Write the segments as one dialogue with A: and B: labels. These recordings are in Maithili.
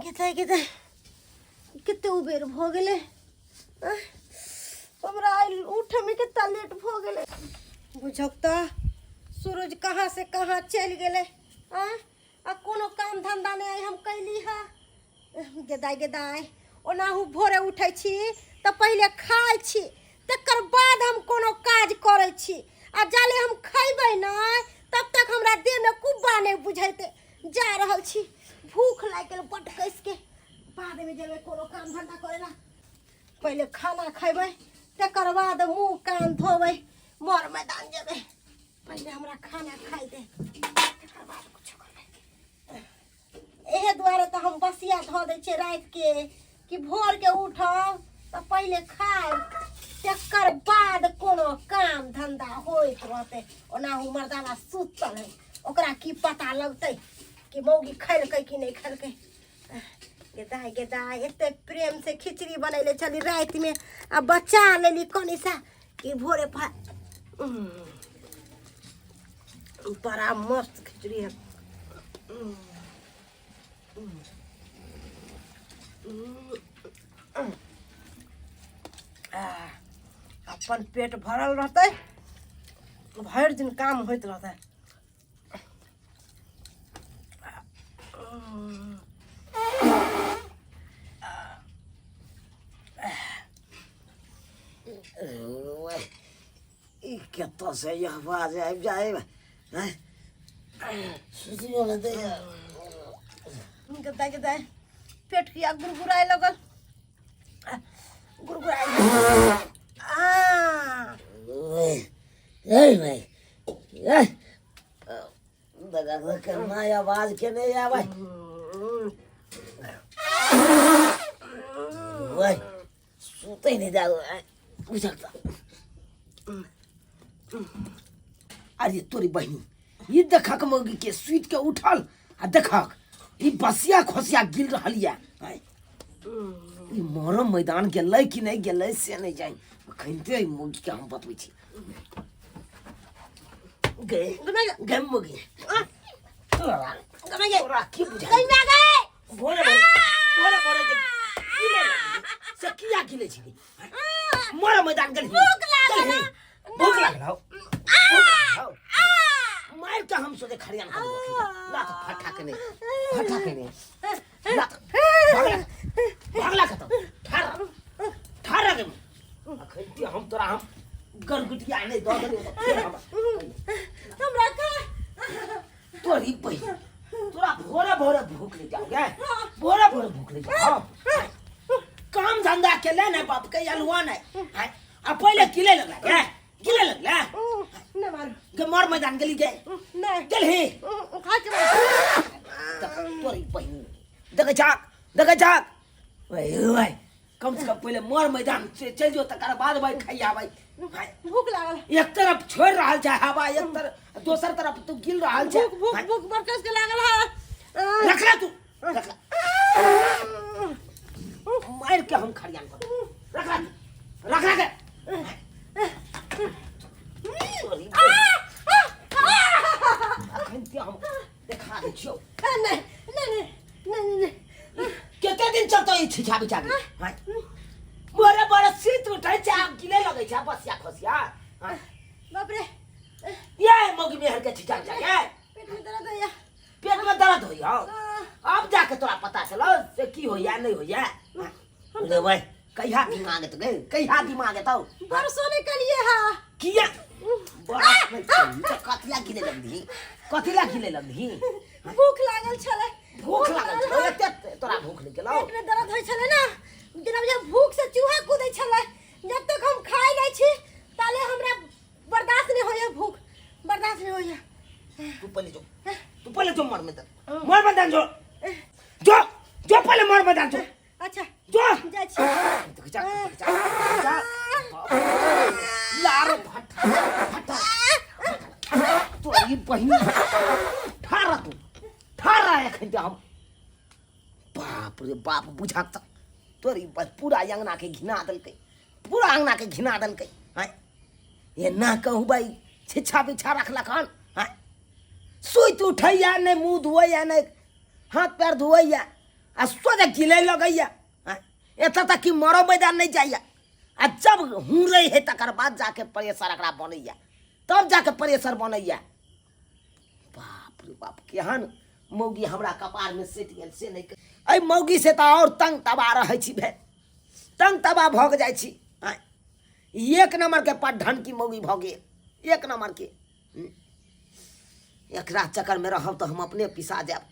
A: गेदाय गेदाय कते उबेर भऽ गेलै आँय, हमरा आइ उठैमे कते लेट भऽ गेलै बुझक तऽ सूरज कहाँ से कहाँ चलि गेलै आँय आ कोनो काम धंधा नहि आइ हम कैली हँ गेदाय गेदाय ओनाहु भोरे उठै छी तऽ पहिले खाइ छी तकर बाद हम कोनो काज करै छी आ जाले हम खैबै नहि तब तक हमरा देहमे कुब्बा नहि बुझेतै जा रहल छी भूख लागि गेल बड्ड कसिके बादमे जेबै कोनो काम धंधा करै ला पहिले खाना खैबै तकर बाद मुँह कान धोबै मर मैदान जेबै पहिले हमरा खाना खाइ दे तकर बाद कुछो करबै एहे दुआरे तऽ हम बसिया धऽ दै छियै रातिके कि भोरके उठब तऽ पहिले खायब तकर बाद कोनो काम धंधा होइत रहतै ओनाहु मर्दाना सुतल है ओकरा की पता लगतै कि मौगी खेलकै कि नहि खेलकै गे दाइ गे दाइ एते प्रेम से खिचड़ी बनैले छली रातिमे आ बचा लेली कनि सा कि भोरे फा बड़ा मस्त खिचड़ी है अपन पेट भरल रहतै भरि दिन काम होइत रहतै
B: ई कतऽसँ ई आवाज आबि जाइ आँय सुतियो नहि दैया
A: गदा गदा पेट किया गुरगुराए लगल गुरगुराए आ
B: ए भाइ ए देखा केना आवाज के नहि आबै ओए सुतै नहि जागो बुझक तऽ अरे तोरी बहिनी ई देखक मौगी के सुति के उठल आ देखक ई बसिया खोसिया गिल रहल यऽ आँय, ई मरम मैदान गेलै कि नहि गेलै से नहि जानि अखनिते ई मौगी के हम बतबै छी गे गे मौगी तोरा तोरा की बुझाइ भोरे भोरे भोरे भोरे जे गिले से किया गिले छी मर मैदान गेलही
A: भूख लागल
B: गेलही? भूख लागल हौ भूख लागल हौ मार के हम सोचे खरियान कर देबो लात फटा के नहीं फटा के नहीं लात भागला भागला खतम ठार ठार रह अखन ते हम तोरा हम गरगुटिया नहीं दऽ देलियौ तऽ फेर हमरा
A: हमरा खा
B: तोरी बहिन तोरा भोरे भोरे भूख लग जाओ गे भोरे भोरे भूख लग जाओ काम धंधा के ले ने बाप के अलुआ ने आ पहले किले लगला गे किले लगला
A: नहीं मारू
B: गे मर मैदान गेली गे
A: नहीं
B: गेलही
A: खा के
B: तोरी बहिन देखे छाक देखे छाक ओए ओए कम से कम पहले मर मैदान से चल जो तकर बाद भाई खाई आबै
A: भूख लागल
B: एक तरफ छोड़ रहल छै हवा एक तरफ दोसर तरफ तू गिल रहल छै
A: भूख भूख भूख बरकस के लागल है
B: रख ले तू रख ले मार के हम खरियान कर रख ले रख ले के अखन ते हम देखा दै छियौ
A: नहीं नहीं नहीं नहीं
B: कते दिन चलतो ई छिछा बिछा के हाँ? बड़े बड़े सीत उठै छै आब गिले लगै छै बसिया खसिया हाँ?
A: बाप रे
B: ये मौगी मेहर के छिछा बिछा के
A: पेट में दर्द होइया
B: पेट में दर्द होइया अब जाके तोरा पता चलो से की होइया नहीं होइया रे भाई कहिया दिमाग तो गए कहिया दिमाग तो
A: बरसों ने कलिए हा
B: किया बरस नहीं करी तो कथिला गिले लगली कथिला गिले लगली
A: भूख लागल छलै
B: भूख लागल छलै एते तोरा भूख लागि गेलौ
A: पेट में दर्द होइ छलै ना जेना बुझाय भूख से चूहा कूदै छलै जब तक हम खाइ नहि छी ताले हमरा बर्दाश्त नहीं होइया भूख बर्दाश्त नहीं होइया
B: तू पहले जो तू पहले जो मर मैदान मर मैदान जो जो जो पहले मर मैदान जो
A: अच्छा
B: जो
A: जाइ छी
B: जा जा जा लारो फटा फटा तोरा ई बहिनी ठार तू ठार रह एखन हम बाप रे बाप बुझाक तऽ तोर ई पूरा अंगना के घिना देलकै पूरा अंगना के घिना देलकै आँय एना कहू भाई छिछा बिछा रखलक हन आँय सुति उठैया नहि मुँह धोइया नहि हाथ पैर धोइया आ सोझे गिले लगैया। आँय, एतऽ तक कि मरो मैदान नहि जाइया। आ जब हुरै है तकर बाद जाके प्रेशर एकरा बनैया, तब जाके प्रेशर बनैया। बाप रे बाप, केहन मौगी हमरा कपारमे सटि गेल से नहि। एहि मौगी से तऽ आओर तंग तबाह रहै छी भेल, तंग तबाह भऽ के जाइ छी। आँय, एक नम्बरके पढ़न की मौगी भऽ गेल, एक नम्बरके। एकरा चक्करमे रहब तऽ हम अपने पिसा जायब।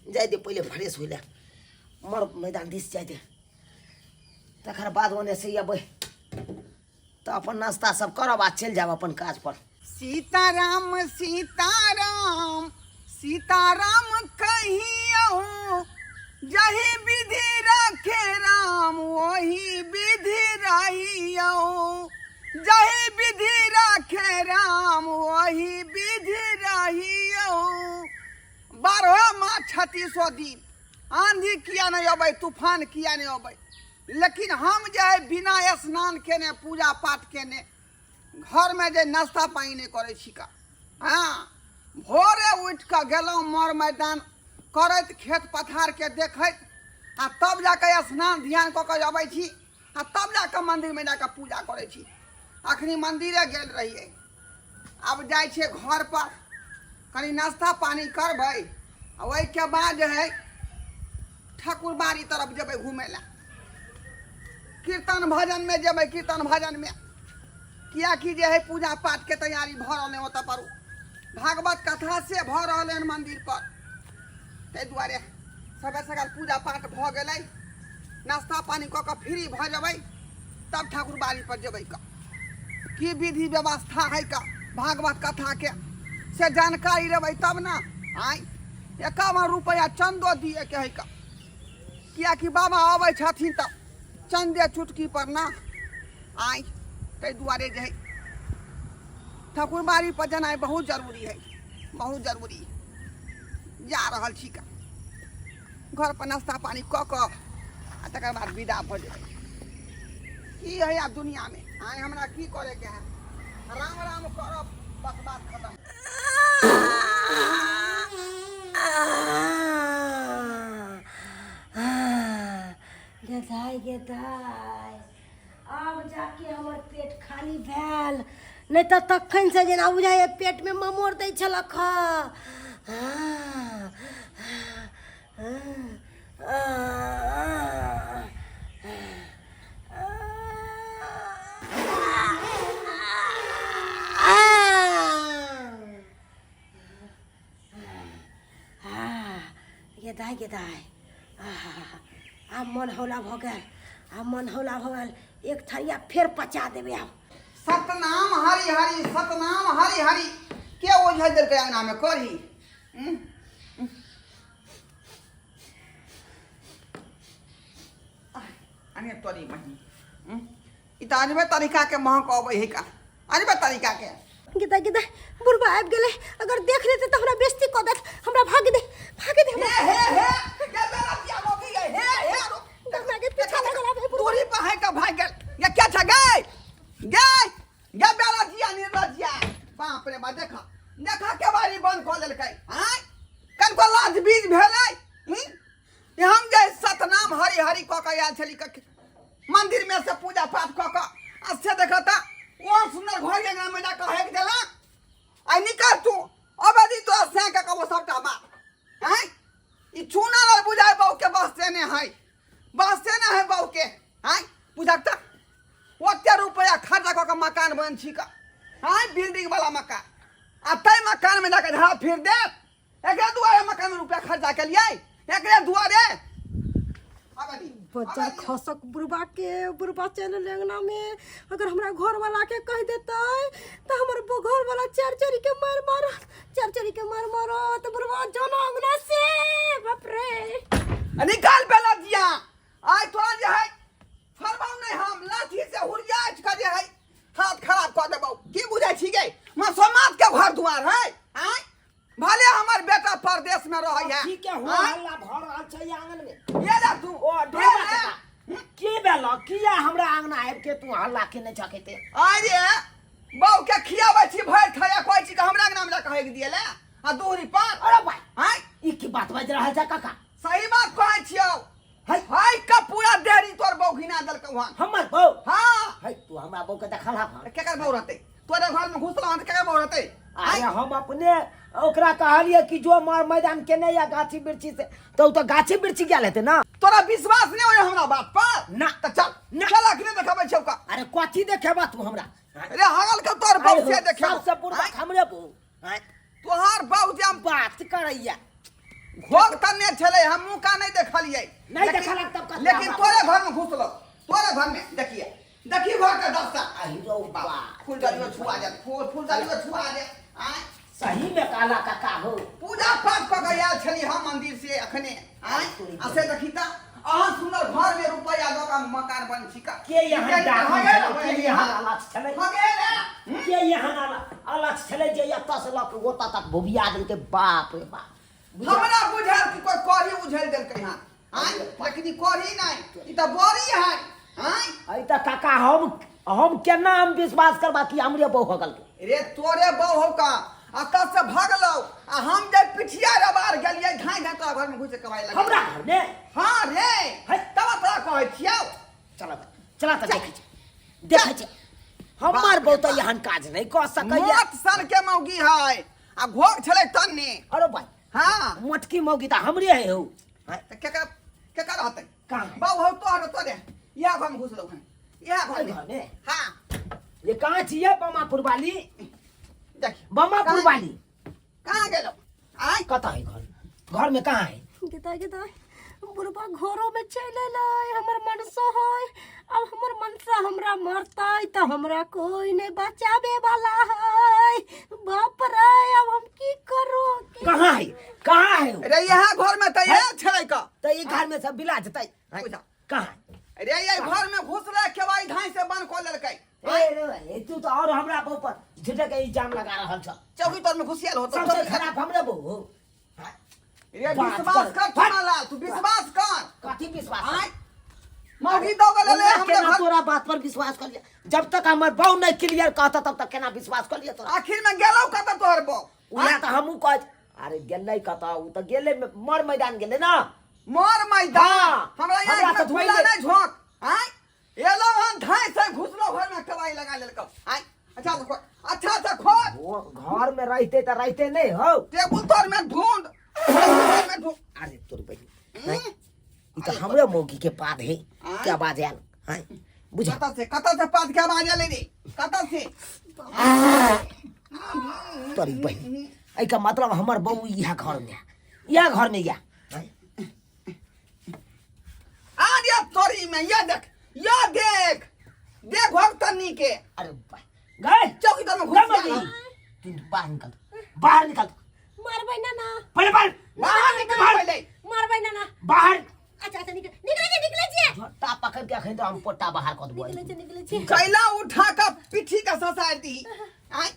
B: जाय दे, पहिले फ्रेश होइ लए मर मैदान दिस जाय दे, तकर बाद ओने से अबै तऽ अपन नाश्ता सब करब आ चलि जायब अपन काज पर।
C: सीताराम सीताराम सीताराम कहियो, जही विधि रखे राम वही विधि रहियो, जही विधि रखे राम वही विधि रहियो। 12 मास 36 दिन आंधी किया नहीं अबै, तूफान किया नहीं अबै, लेकिन हम जे है बिना स्नान केने पूजा पाठ केने घरमे जे नाश्ता पानि नहि करै छी का। हँ, भोरे उठि कऽ गेलहुँ मर मैदान करैत, खेत पथारके देखैत, आ तब जाकऽ स्नान ध्यान कऽ कऽ अबै छी, आ तब जाकऽ मन्दिरमे जाकऽ पूजा करै छी। अखनी मन्दिरे गेल रहियै, आब जाइ छियै घरपर, कनि नाश्ता पानि करबै, आ ओहिके बाद जे है ठाकुरबाड़ी तरफ जेबै घुमै लए, कीर्तन भजनमे जेबै। कीर्तन भजनमे किएकि जे है पूजा पाठके तैयारी भऽ रहल है, ओतऽ पर भागवत कथा से भऽ रहल हन मन्दिर पर, ताहि दुआरे सबे सकाल पूजा पाठ भऽ गेलै, नाश्ता पानि कऽ कऽ फ्री भऽ जेबै, तब ठाकुरबाड़ी पर जेबै। कऽ की विधि व्यवस्था है का भागवत कथाके से जानकारी लेबै तब ने। आँय, 51 रुपैआ चन्दो दिएके है का, किएकि बाबा अबै छथिन तऽ चन्दे चुटकी पर ना। आँय, ताहि दुआरे जे है ठाकुरबाड़ी पर जेनाइ बहुत जरूरी है, बहुत जरूरी। जा रहल छी का घर पर नाश्ता पानी कऽ कऽ आ तकर बाद विदा भऽ जेबै। की है आब दुनियामे, आइ हमरा की करैके है, राम राम करब, बस बात खतम।
A: गेदाइ गेदाइ, आब जाके हमर पेट खाली भेल, नहि तऽ तखन से जेना बुझाइए पेटमे ममोर दै छलक हँ। गेदाइ गेदाइ, आब मन हौला भऽ गेल, आब मन हौला भऽ गेल। एक थरिया फेर पचा देबै आब।
C: सतनाम हरि हरि, सतनाम हरि हरि। के ओझल देलकै अंगना में कढ़ी? अने तोरी बहिन, ई तऽ अजबे तरीका के महक अबै है का, अजबे तरीका के।
A: गेदा गेदा, बुढ़बा आबि गेलै, अगर देख लेतै तऽ हमरा बेइज्जती कऽ देत। हमरा भाग दे, भाग दे हमरा।
C: हे हे हे, के बेरा दिया मोगी गए, हे हे, रुक।
A: हमरा के पीछा लगल आबै बुढ़बा।
C: दूरी पर है का भाग गेल ये, क्या छ गए गए ये बेरा दिया निर्लज्जिया। बाप रे बा, देखा देखा के बारी बंद कऽ देलकै। आँय, कनको लाज बीज भेलै? हूँ? हम जे सतनाम हरि हरि कऽ कऽ आयल छली मंदिर में से पूजा पाठ कऽ कऽ, आ से देखा तऽ ओ सुंदर घर के अंगना में जाकऽ हेक देलक। आइ निकल तू, अब यदि तोरा सैं के कहबो सबटा बात। आँय, ई चूना लाल बुझाय बहू के बसते ने है, बसते ने है बहू के। आँय, बुझक तऽ ओते रुपया खर्चा कऽ कऽ मकान बन छी कऽ, आँय, बिल्डिंग वाला मकान, आ ताहि मकान में जाकऽ झाड़ फिर देत। एकरे दुआरे मकान में रुपया खर्चा केलियै, एकरे दुआरे।
A: बच्चा खसक बुढ़बा के, बुढ़बा चलि एलै अंगना में, अगर हमरा घरवाला के कहि देतै तऽ हमर घरवाला चारि चारि के मारि मारत, चारि चारि के मारि मारत। बुढ़बा जाना अंगना से, बाप रे।
C: निकाल बेला दिया, आइ तोरा जे है फरबाउ नहि, हम लाठी से हुरिया के जे है हाथ खराब कऽ देबौ। की बुझै छी गे, माँ समाज के घर दुआर है? आँय, भले हमर बेटा परदेश में रहै है।
B: की के हो
C: आँय?
B: हल्ला भऽ रहल छै आंगन में?
C: ये ले तू
B: ओ
C: ये
B: डोबा
C: ले।
B: काका, की भेल, किया हमरा आंगना आबि के तू हल्ला केने छकैते?
C: अरे बहू के खियाबै छी भरि थाया, कहै छी कि हमरा अंगना में कहै दिए ले आ दूरी पर।
B: अरे भाई,
C: आँय,
B: ई की बात बाजि रहल छै काका?
C: सही बात कहै छियौ।
B: कहलिए कि जो मार मैदान केने या गाछी वृक्षी से तो उ तो गाछी वृक्षी गेल हेतै ना।
C: तोरा विश्वास नहीं होय हमरा बात पर?
B: ना।
C: त चल।
B: ना।
C: चल, अखने देखाबै छौ का।
B: अरे कथी देखेबा तू हमरा?
C: अरे हगल के तोर बाप से देखेबो।
B: सबसे बुढ़बा हमरे बहू। आँय,
C: तोहार बाप जे हम
B: बात करैया।
C: घोघ तन्ने छलै, हम मुँह का नहीं देखलियै।
B: नहीं
C: लेकिन-
B: देखलक तब कथी
C: लेकिन
B: हमरा?
C: तोरे घर में घुसलो, तोरे घर में देखिए, देखी घर के दशा।
B: आहि रौ बाप।
C: फूल डालियो छुआ जात, फूल फूल डालियो छुआ जात। आँय,
B: सही में काला काका हो।
C: पूजा पाठ कऽ के आयल छली हम मंदिर से अखने। आँय, आ से देखी त अहाँ सुनर घर में रुपया दऽ के मकान बन छिका।
B: के यहाँ डाकू छलै, के यहाँ अलग छलै,
C: भऽ गेल हे?
B: के यहाँ अलग छलै जे एतऽ से लऽ के ओतऽ तक भुबिया देलकै। बाप रे बाप।
C: हमरा बुझायल कि कोई कढ़ी उझेल देलकै हँ। आँय, लेकिन ई कढ़ी नहि, ई तऽ बड़ी है। आँय,
B: अइ तऽ काका हम केना हम विश्वास करबा कि हमरे बहू हो गेलकै?
C: रे तोरे बहू हौ का, अतऽ से भगलौ आ हम जे पिठिया रबार गेलियै धाँइ धाँइ तोरा घर में घुसि कमाइ लगलै।
B: हमरा घर में?
C: हाँ रे,
B: है।
C: तब तोरा कहै छियौ।
B: चला चला तऽ देखै छी, देखै छी। हमर बहू तऽ एहन काज नहि कऽ सकैया।
C: मोट सन के मौगी है आ घोघ छलै तन्ने।
B: अरे भाई।
C: हाँ।
B: मोटकी मौगी तऽ हमरे है हौ।
C: तऽ केकर केकर रहतै?
B: कहाँ है?
C: बहू हौ तोहर, तोरे इएह घर में घुसलौ हँ, इएह घर में।
B: घर में?
C: हाँ।
B: ये कहाँ छियै बमापुर वाली?
C: देख।
B: बमापुर वाली
C: कहाँ गेलौ? आँय,
B: कतऽ है घर? घर में कहाँ है?
A: गेदा गेदा, बुढ़बा घरो में चलि एलै। हमर मनसो है, अब हमर मनसा हमरा मरतै तऽ हमरा कोई नहीं बचाबे वाला है। बाप रे, अब हम की करू?
B: कहाँ है, कहाँ है?
C: रे यहाँ घर में तऽ इएह छलै का।
B: तऽ ई घर में सब बिला जेतै।
C: बुझा।
B: कहाँ है?
C: रे ये घर में घुसलै, केवाड़ी धाँइ से बंद कऽ लेलकै।
B: ए रे, तू तऽ और हमरा बहू पर झूठे के इल्जाम लगा रहल छ।
C: चौकी तर में घुसियल होतो।
B: सबसे खराब हमरे बहू हो।
C: रे
B: बात
C: विश्वास
B: कर।
C: कर चुनालाल, तू विश्वास कर।
B: कथी विश्वास?
C: आँय, मौगी दौगल एलै
B: हमरा
C: हमरे
B: केना
C: घर।
B: तोरा बात पर विश्वास कर लिया? जब तक हमर बहू नहीं क्लियर कहता तब तक केना विश्वास कर लिया तोरा?
C: आखिर में गेलौ कतऽ तोहर बहू?
B: उएह तऽ हमहूँ कहै छी। अरे गेलै कतऽ? ओ तऽ गेलै मर मैदान गेलै ना।
C: मर मैदान?
B: हाँ।
C: हमरा
B: हमरा
C: यहाँ
B: तऽ
C: झूला
B: धोइले।
C: नहि झोंक। आँय, एलौ हन धाँइ से घुसलौ घर में, कबाई लगा लेलकौ। आँय, अच्छा से खोज, अच्छा से खोज।
B: वो घर में रहते तऽ रहते नहीं हो।
C: टेबुल तर में ढूंढ, टेबुल तर में ढूंढ।
B: अरे तोर बहिन नहीं, ई तऽ हमरे मौगी के पाद है।
C: आँय?
B: क्या बात आयल? आँय, बुझ।
C: कतऽ से, कतऽ से पाद के आवाज एलै रे? कतऽ से?
B: तोरी बहिन, एहिके मतलब हमर बहू इएह घर में, इएह घर में या।
C: आ रे तोरी में, ये देख, ये देख, देख भग तन्नी के।
B: अरे बा गए
C: चौकी तर में
B: गए
C: घुस
B: मौगी। तू बाहर निकल, बाहर निकल।
A: मारबै ना ना।
B: पहले बाहर,
C: बाहर निकल पहिले।
A: मारबै ना ना।
B: बाहर।
A: अच्छा अच्छा, निकल निकले छी, निकले छी।
B: झोटा पकड़ के अखन तो हम पोटा बाहर कऽ देबो।
A: निकले छी, निकले छी।
C: कैला उठा के पीठी के ससार दी। आय,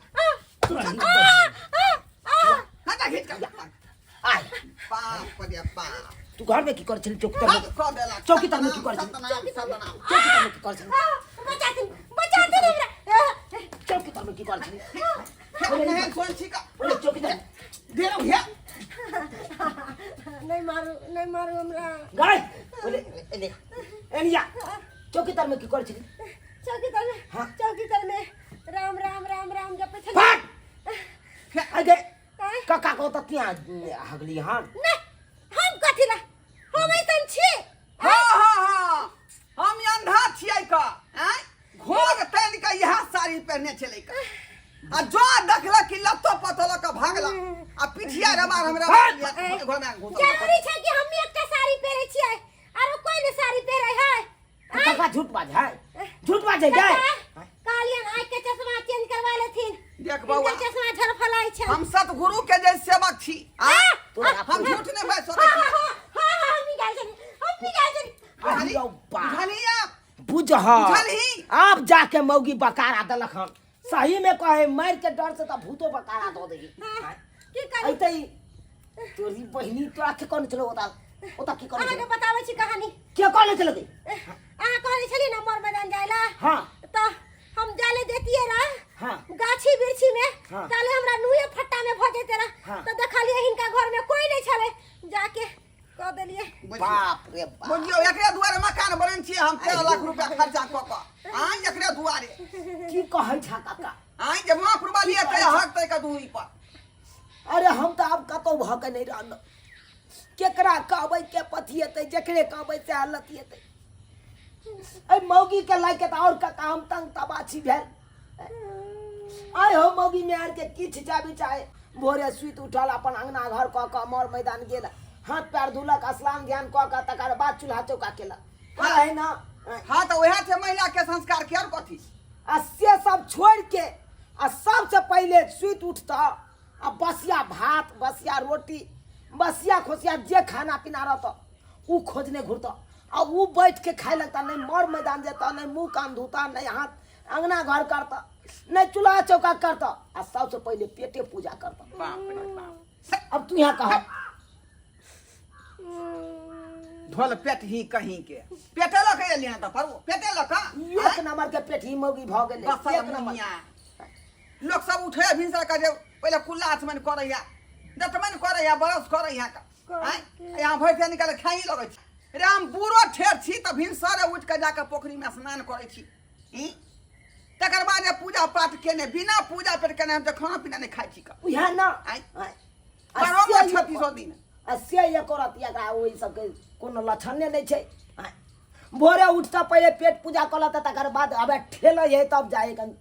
B: तुरंत।
A: आ आ आ।
C: हटा खींच के।
B: आय।
C: बाप रे बाप।
B: तू घर में की कर छली? चौकी तर में
C: हद कऽ देलक।
B: चौकी तर में की करै छली?
C: सतनाम, सतनाम।
B: चौकी तर में की कर छली?
A: आ, बचा दे, बचा दे हमरा।
B: चौकी तर में की कर छली?
C: नहीं सोच छी का।
B: बोले चौकी तर
C: दे रहो हे।
A: नहीं मारू, नहीं मारू हमरा।
B: गए बोले एने एनिया चौकी तर में की कर छली?
A: चौकी तर में?
B: हाँ।
A: चौकी तर में राम राम राम राम जपै छली।
B: फट अगे।
A: आँय?
B: काका को तऽ तिया हगली हन।
A: नहीं, हम कथी ला, हम ऐसन छी।
C: हाँ हाँ हाँ, हम अंधा छियै का। आँय, घोघ तानि के इएह साड़ी पहिरने छलै का। आ जो देखलक कि लत्तो पतो लऽ कऽ भागल आ पिठिया रबार हमरा घर में घुसल।
A: जरूरी छै कि हम एकटा साड़ी पहिरै छियै, आरो कोई ने साड़ी पहिरै है?
B: काका झूठ बाज है, झूठ बाजे जाय।
A: कहलियन आँखि के चश्मा चेंज करवा लेथिन।
C: देख बौआ।
A: हिनकर चश्मा झरफलाइ छै।
C: हम सतगुरु के जे सेवक छी। आँय,
B: तोरा
C: हम झूठ नहि बाजि सकै
A: हाँ
C: छी।
A: हाँ हाँ हाँ, हम निकाल छली, हम निकाल छली।
B: अरे बाप।
C: बुझलही आप?
B: बुझह।
C: बुझलही?
B: आप जाके मौगी बकारा देलक हन। सही में कहे मार के डर से तऽ भूतो बकारा दऽ देही।
A: हाँ, की करी?
B: अइतै तोरी बहिनी, तोरा के कहने छलौ ओता ओता की कहने
A: अहाँके
B: छलौ?
A: बताबै छी कहानी।
B: के कहने छलौ गे?
A: अहाँ कहने छलियै ने मर मैदान जाय ला।
B: हाँ।
A: तऽ हम जाले देतियै रह।
B: हाँ।
A: गाछी वृक्षी में।
B: हाँ।
A: ताले हमरा नुए फट्टा में भऽ जैते रह।
B: हाँ।
A: तऽ देखलियै हिनका घर में कोई नहीं छलै, जाके कह देलियै।
B: बाप रे बाप।
C: बुझियौ, एकरे दुआरे मकान बनेने छियै हम 13 लाख रुपया खर्चा कऽ कऽ। आँय, एकरे दुआरे।
B: की कहै छा काका?
C: आँय, जे माँ पुरबा लिए तै हक तै के दूरी पर।
B: अरे हम तऽ आब कतहु भऽ कऽ नहि रहलहुँ। केकरा कहबै के पथिएतै, जकरे कहबै सएह लतिएतै। एहि मौगीके लए के तऽ आओर कका हम तंग तबाह छी भेल। आइ हो मौगी मेहर के किछु चाबी चाहे भोरे सुति उठल अपन अंगना घर कऽ कऽ मर मैदान गेल, हाथ पैर धोलक, स्नान ध्यान कऽ कऽ तकर बाद चूल्हा चौका केलक। है ना?
C: हाँ तऽ वएह छै महिला के संस्कार के, और कथी?
B: आ से सब छोड़ि के आ सबसे पहिले सुति उठतऽ आ बसिया भात, बसिया रोटी, बसिया खोसिया जे खाना पीना रहतऽ उ खोजने घुरतऽ आ उ बैठ के खाय लगता। नहीं मर मैदान जेतऽ, नहीं मुँह कान धोता, नहीं हाथ अंगना घर करता, नहीं चूल्हा चौका करता आ सबसे पहिले पेटे पूजा करता।
C: बाप रे बाप।
B: अब तू यहाँ कह।
C: ढोल पेट ही कहीं के पेटे लऽ के एलियै हँ तऽ पर पेटे लऽ कऽ
B: एक नंबर के पेट ही मौगी भऽ गेलै।
C: बसल
B: एक नंबर।
C: मुनिया। लोक सब उठे भिनसर के जे पहिले कुल्ला आचमन करैया, दतमन करैया, बरस करैया, आँय यहाँ भरि दिन निकाल खाइ लगै छै। रे हम बूढ़ो ठेर छी तऽ भिनसरे उठि कऽ जाकऽ पोखरिमे स्नान करै छी। ई? तकर बाद जे पूजा पाठ केने, बिना पूजा पाठ केने हम तऽ खाना पीना नहि खाइ छी।
B: उएह ना।
C: आँय?
B: आँय।
C: बारहो मास छत्तीसो दिन।
B: आ से एको रति एकरा ओहि सबके कोनो लक्षणे नहि छै। आँय? भोरे उठता पहिले पेट पूजा कऽ लेता, तकर बाद अबे ठेलै है तब जाइ कन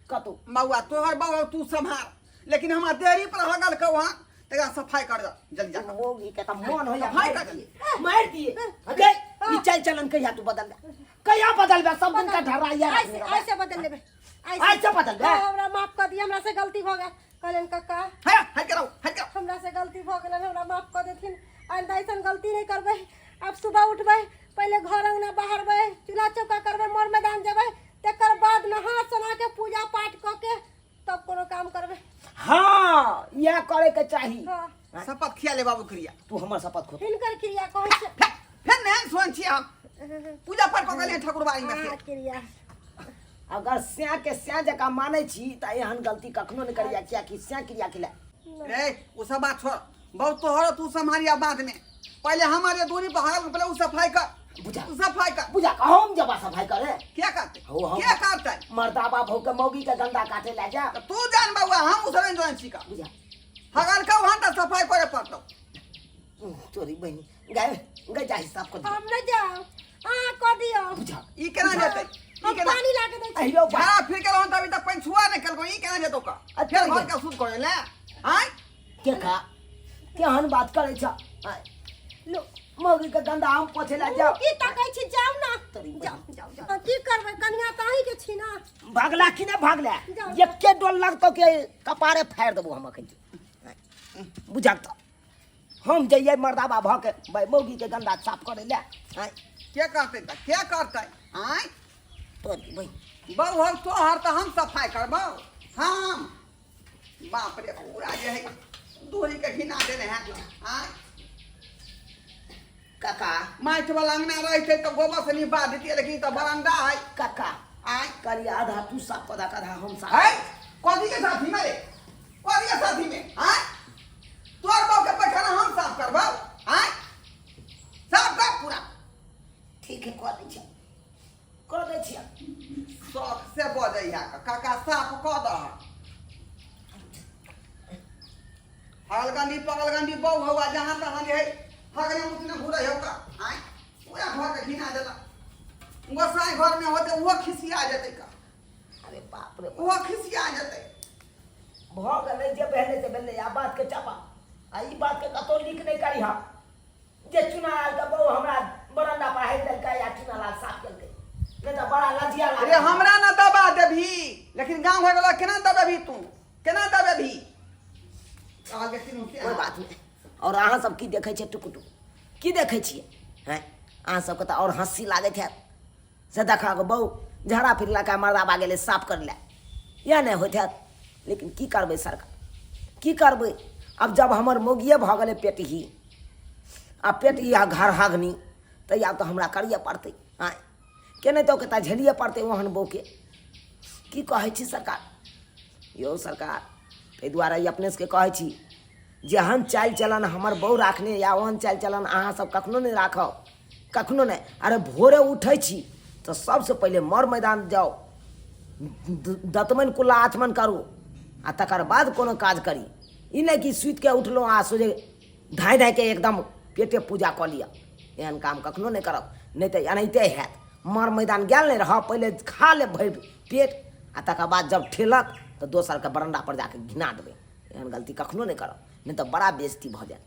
B: कतौ।
C: बौआ तोहर बौआ तू सम्हार, लेकिन हमरा देरी पर हगल के वहाँ तकरा सफाई कर दे जल्दी जाकर।
B: मौगी के तऽ मन होइया
C: सफाई
B: मारि
C: कर
B: दिए, मारि दिए। गई ई चाल चलन कहिया तू बदलबे, कहिया बदलबे? सब दिन का ढर्रा यार
A: ऐसे ऐसे बदल लेबे,
B: ऐसे बदलबे।
A: हाँ, हमरा माफ कर दिए, हमरा से गलती भ गेल। कहलन काका
C: हे हट करो, हट करो।
A: हमरा से गलती भ गेल, हमरा माफ कर देथिन, आइंदा ऐसन गलती नहीं करबे। अब सुबह उठबे, पहले घर अंगना बहारबे, चूल्हा चौका करबे, मर मैदान जेबे, तकर बाद नहा सोना के पूजा पाठ क के तब कोनो काम करबे।
B: हाँ, इएह करे के चाही।
A: हाँ।
C: शपथ खिया ले बाबू क्रिया।
B: तू हमर शपथ खो।
A: हिनकर क्रिया कहै छै।
C: फेर नहीं सुन छी हम। पूजा पाठ कऽ गेलियै ठाकुरबाड़ी में से।
A: हाँ, क्रिया।
B: अगर स्या के स्या जकाँ मानै छी तऽ एहन गलती कखनो नहि करिया, कियाकि स्या क्रिया के ले।
C: रे ओ सब बात छोड़, बहुत तोहर तू सम्हारिया बाद में, पहले हमारे दूरी पर हगल पहले उ सफाई कर।
B: बुझा।
C: उ सफाई कर।
B: बुझा, हम जब सफाई करे।
C: क्या करते?
B: हो, हम।
C: क्या करते?
B: मर्दाबा भौ के मौगी के गंदा काटे ले जा।
C: तो तू जान बउआ, हम उसरे जान छी का।
B: बुझा।
C: हगल का वहां तक सफाई करे पड़तो।
B: तोरी बहिनी गाय गाय जा हिसाब कर।
A: हम नहीं जाओ, अहाँ कह दियो।
B: बुझा।
C: ई केना जेतै? ई
A: हम
C: केना?
A: पानी ला के दै छी।
B: अहियो बा।
C: झाड़ा फिर के रहन तभी तक पानि छुआ नहीं कलको, ई केना जेतौ का?
B: अच्छा,
C: फिर घर के शुद्ध करे ले। आय?
B: के का? केहन बात करै छ? आय।
A: लो।
B: मौगी के गंदा हम पोछे ला जाओ।
A: की तकै छी? जाउ ना।
B: तोरी बहिन।
A: जाउ, जाउ, जाउ। की करबै? कनिया तऽ अहीं के छी ना।
B: भागला कि नहि भागला?
A: जाउ।
B: एके डोल लगतौ के कपारे फाड़ि देबौ हम अखन। बुझक तऽ हम जइयै मर्दाबा भऽ के भाई मौगी के गंदा साफ करे ले। आय।
C: के करतै तऽ? के करतै? आय?
B: तोरी बहिन।
C: बौ हौ तोहर तऽ हम सफाई करबौ। हम। बाप रे, पूरा जे है दूरी के घिना देने है। आय?
B: काका।
C: माटि वाला अंगना रहते तो गोबर से निपा देतियै, लेकिन तऽ बरंडा है।
B: काका।
C: आय?
B: करिया आधा तू साफ कर, आधा हम साफ।
C: है? कथी के साथी में रे? कथी के साथी में? आय? तोर बाप के पैखाना हम साफ करबौ? आय? साफ कर पूरा।
B: ठीक है, कऽ दै छियै, कऽ दै छियै।
C: शौक से बजैया काका, साफ कऽ दह। हगलगंडी पगलगंडी बहु हवा जहाँ तहाँ जे है हगने मुतने घुरै हौ का। आय? पूरा घर के घिना देलक। गोसाई घर में होते ओहो खिसिया जेतै का।
B: अरे बाप रे,
C: ओहो खिसिया जेतै।
B: भऽ गेलै जे भेलै से भेलै। आ बात के चापा, आ ई बात के कतौ लीक नहि करी। हा जे चुनालाल के बहु हमरा बरंडा पर हारि देलकै आ चुनालाल साफ केलकै, नहि तऽ बड़ा लजिया लागल।
C: अरे हमरा ना दबा देबही, लेकिन गाँव घर वाला केना दबेबही तू? केना दबेबही? आगे तीनू से।
B: कोइ बात नहि। और अहाँ सब की देखै छियै टुक टुक? की देखै छियै? हैं, अहाँ सबके तऽ और हँसी लागैत हैत। से देखऽ बहु झाड़ा फिरलका, मर्दाबा गेलै साफ करै लए, इएह नहि होइत हैत? लेकिन की करबै सरकार, की करबै? आब जब हमर मौगिए भऽ गेलै पेटही आ पेटही आ घर हगनी, तऽ आब तऽ हमरा करैए पड़तै। आँय, केनाहितो के तऽ झेलिए पड़तै ओहन बहूके। की कहै छी सरकार? यौ सरकार, ताहि दुआरे ई अपने सबके कहै छी, जेहन चालि चलन हमर बहू राखने या ओहन चालि चलन अहाँ सब कखनो नहि राखब, कखनो नहि। अरे भोरे उठै छी तऽ सबसँ पहिले मर मैदान जाउ, दतमनि कुल्ला आचमन करू आ तकर बाद कोनो काज करी। ई नहि कि सुति के उठलहुँ आ सोझे धाँइ धाँइ के एकदम पेटे पूजा कऽ लिअ। एहन काम कखनो नहि करब, नहि तऽ एनाहिते हैत। मर मैदान गेल नहि रहब, पहिले खा लेब भरि पेट आ तकर बाद जब ठेलत तऽ दोसरके बरंडा पर जाके घिना देबै। एहन गलती कखनो नहि करब, नहि तऽ बड़ा बेइज्जती भऽ जायत।